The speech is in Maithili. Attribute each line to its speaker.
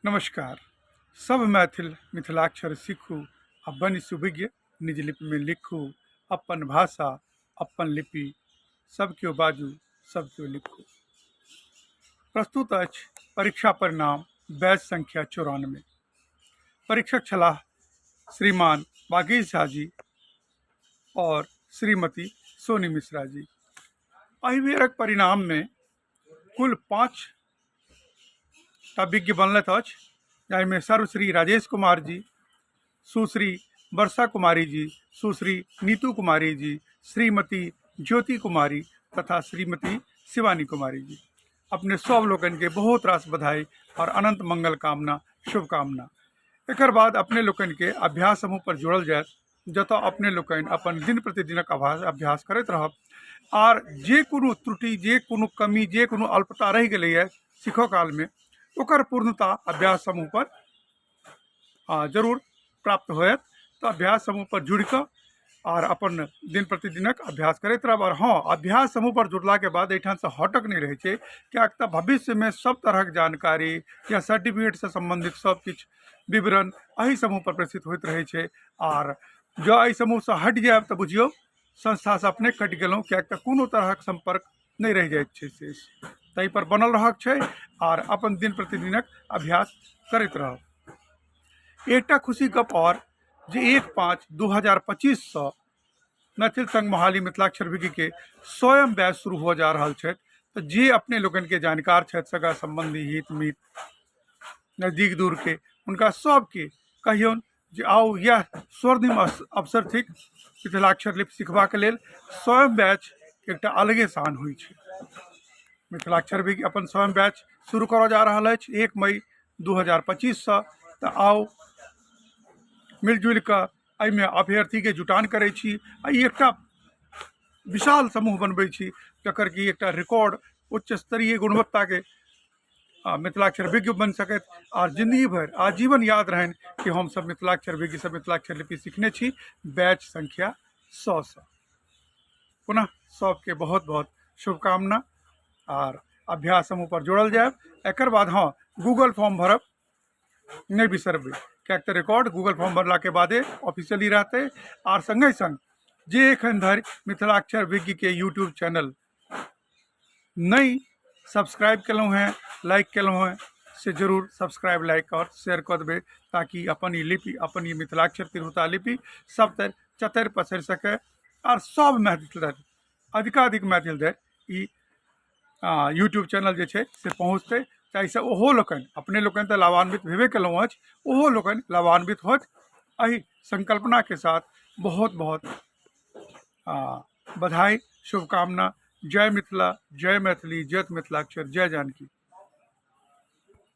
Speaker 1: नमस्कार। सभ मैथिल मिथिलाक्षर सीखू आ बनि सुविज्ञ निज लिपिमे लिखू। अपन भाषा अपन लिपि, सभ केओ बाजू सभ केओ लिखू। प्रस्तुत अछि परीक्षा परिणाम बैच संख्या 94। परीक्षक छलाह श्रीमान बागीश झा जी और श्रीमती सोनी मिश्रा जी। एहि बेरक परिणाममे कुल 5 टा विज्ञ बनलथि अछि, जाहिमे सर्वश्री राजेश कुमार जी, सुश्री वर्षा कुमारी जी, सुश्री नीतू कुमारी जी, श्रीमती ज्योति कुमारी तथा श्रीमती शिवानी कुमारी जी। अपने सब लोकनिके बहुत रास बधाई और अनंत मंगल कामना, शुभकामना। एकर बाद अपने लोकनिके अभ्यास समूह पर जोड़ल जायत, जतऽ अपने लोकनि अपन दिन प्रतिदिनक अभ्यास करैत रहब आर जे कोनो त्रुटि, जे कोनो कमी, जे कोनो अल्पता रहि गेलैए सीखऽ कालमे, ओकर पूर्णता अभ्यास समूहपर जरूर प्राप्त होयत। तऽ अभ्यास समूहपर जुड़िकऽ आर अपन दिन प्रतिदिनक अभ्यास करैत रहब। आओर हँ, अभ्यास समूहपर जुड़लाके बाद एहिठामसँ हटक नहि रहै छै, किएक तऽ भविष्यमे सब तरहक जानकारी या सर्टिफिकेटसँ सम्बन्धित सब किछु विवरण एहि समूहपर प्रेषित होइत रहै छै। आर जँ एहि समूहसँ हटि जायब तऽ बुझियौ संस्थासँ अपने कटि गेलहुँ, किएक तऽ कोनो तरहक सम्पर्क नहि रहि जाइत छै शेष। ताहिपर बनल रहक छै आर अपन दिन प्रतिदिनक अभ्यास करैत रहब। एकटा खुशी गप आओर जे 1/5/2025सँ मैथिल संघ मोहाली मिथिलाक्षर विज्ञके स्वयं बैच शुरू हुअ जा रहल छथि। तऽ जे अपने लोकनिके जानकार छथि, सगा सम्बन्धी, हित मित, नजदीक दूरके, हुनका सबके कहियौन जे आउ, इएह स्वर्णिम अवसर थिक मिथिलाक्षर लिपि सिखबाक लेल। स्वयं बैच एकटा अलगे शान होइ छै। मिथिलाक्षर भी अपन स्वयं बैच शुरू करऽ जा रहल अछि 1 मई 2025सँ। तऽ आउ, मिलजुलि कऽ एहिमे अभ्यर्थीके जुटान करै छी आ ई एकटा विशाल समूह बनबै छी, जकर कि एकटा रिकॉर्ड उच्च स्तरीय गुणवत्ताके मिथिलाक्षर विज्ञ बनि सकथि आर जिन्दगी भरि आजीवन याद रहनि कि हमसभ मिथिलाक्षर विज्ञसँ मिथिलाक्षर लिपि सिखने छी बैच संख्या 100सँ। पुनः सबके बहुत बहुत शुभकामना आर अभ्यास समूह पर जोड़ल जायब। एकर बाद हँ, गूगल फॉर्म भरब नहि बिसरबै, किएक तऽ रिकॉर्ड गूगल फॉर्म भरलाके बादे ऑफिशियली रहतै। आर सङ्गे सङ्ग जे एखन धरि मिथिलाक्षर विज्ञके यूट्यूब चैनल नहि सब्सक्राइब केलहुँ हेँ, लाइक केलहुँ हेँ, से जरूर सब्सक्राइब, लाइक आओर शेयर कऽ देबै, ताकि अपन ई लिपि, अपन ई मिथिलाक्षर तिरहुता लिपि सब तरि चतरि पसरि सकै आर सब मैथिल धरि, अधिकाधिक मैथिल धरि ई यूट्यूब चैनल जे छै से पहुँचतै, ताहिसँ ओहो लोकनि, अपने लोकनि तऽ लाभान्वित भेबे केलहुँ अछि, ओहो लोकनि लाभान्वित होथि। एहि संकल्पनाके साथ बहुत बहुत बधाई, शुभकामना। जय मिथिला, जय मैथिली, जय मिथिलाक्षर, जय जानकी।